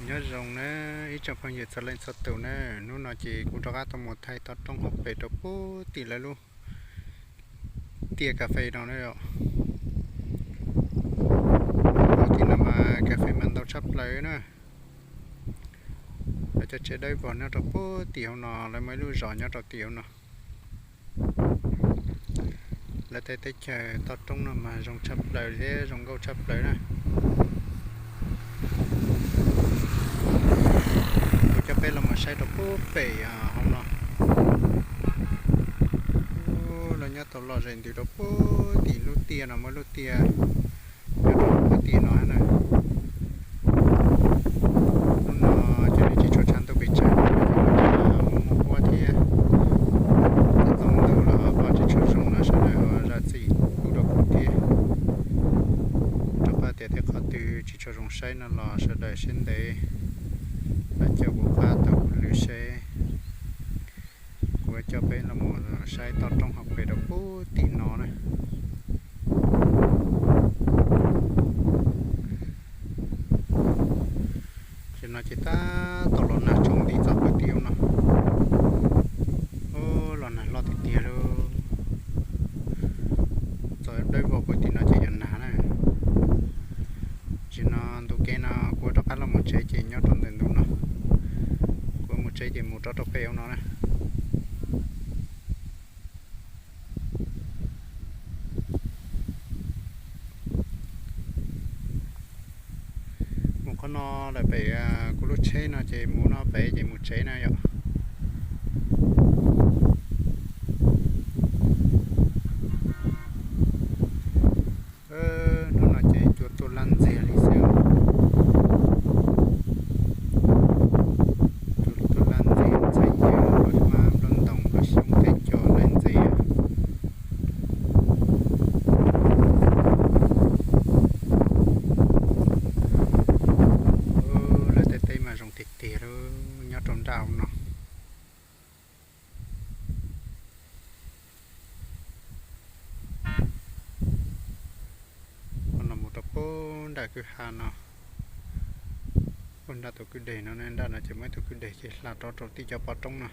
Nyob zoo na ib tsoom phooj ywg txhua leej txhua tus na, hnub no ces kuv rov qab tau mus thaij toj roob hauv pes rau puag tim lawv lub tiaj kas fes no na yom. Puag tim no mas kas fes mas ntau tshaj plaws na. Lawv cov tsev dawb vog nyob rau puag tim hauv no, lawv muaj ib lub zos nyob rau tim hauv no. Lawv tej teb chaws toj roob no mas zoo tshaj plaws thiab zoo nkauj tshaj plaws na. Kuv coj peb los mus saib rau puag pem hauv no. Lawv nyob tau lom zem ntws rau puag tim lub tiaj no, muaj lub tiaj nyob rau puag tim no na. Hnub no ces nws tsis tshua tshav ntuj pes tsawg, mus ua thiab txoov ntuj los pom tsis tshua zoo los sawv daws ho zam txim pub rau kuv thiab. Rau qhov tias tej qhov twg tsis tshua zoo saib no los sawv daws siab ntev, pab caum kuv qab taug kuv lw seb kuv coj peb los mus saib toj roob hauv pes rau puag tim no na. Ces no ces tab tom los nag tsaus nti txog puag tim hauv no. Los nag loj tiag tiag lauj. Txog dawb vog puag tim no ces yuav nag na. Ces no ntu kev no kuv rov qab los mus tsev ces nyob rau ntawm ntu no. Kuv mus tsev ces mus rov rau pem hauv no na. Mus qhov no lawm pem kuv lub tsheb no ces mus no pem ces mus tsev na yom. Hnub no ces cua tuaj laj ntxiag li xwb. Cua tuaj laj ntxiag, ntxhais nyob los mas nplooj ntoos nplooj xyoob tej cua laj ntxiag. Lawv tej teb mas zoo tiag tiag lauj, nyob rau nram hauv no. Qhov no mus rau puag nram kwj ha no, puag nram tus kwj deg no, nram no ces muaj ib tug kwj deg ces hla rov rau tim cov pov roob no.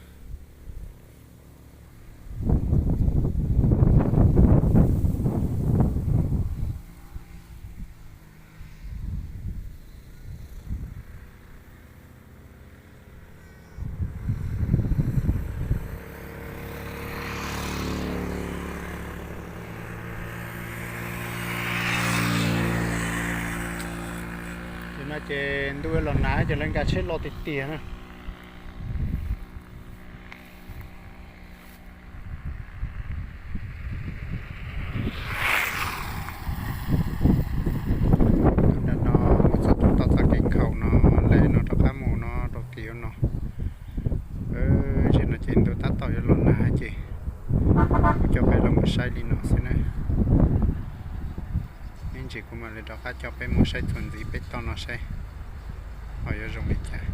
Ces no ces ntuj los nag ces lawv nkag tsheb los tiag tiag na. Nram no mus txog tom toj txoj kev nkhaus no, lawv no rov qab mus no rau tim no. Ces no ces ntuj tab tom yuav los nag ces kuv coj peb los mus saib li no xwb na. Ib ntsis kuv mam li rov qab coj peb mus saib txuas ntxiv peb toj no saib ho yuav zoo li cas.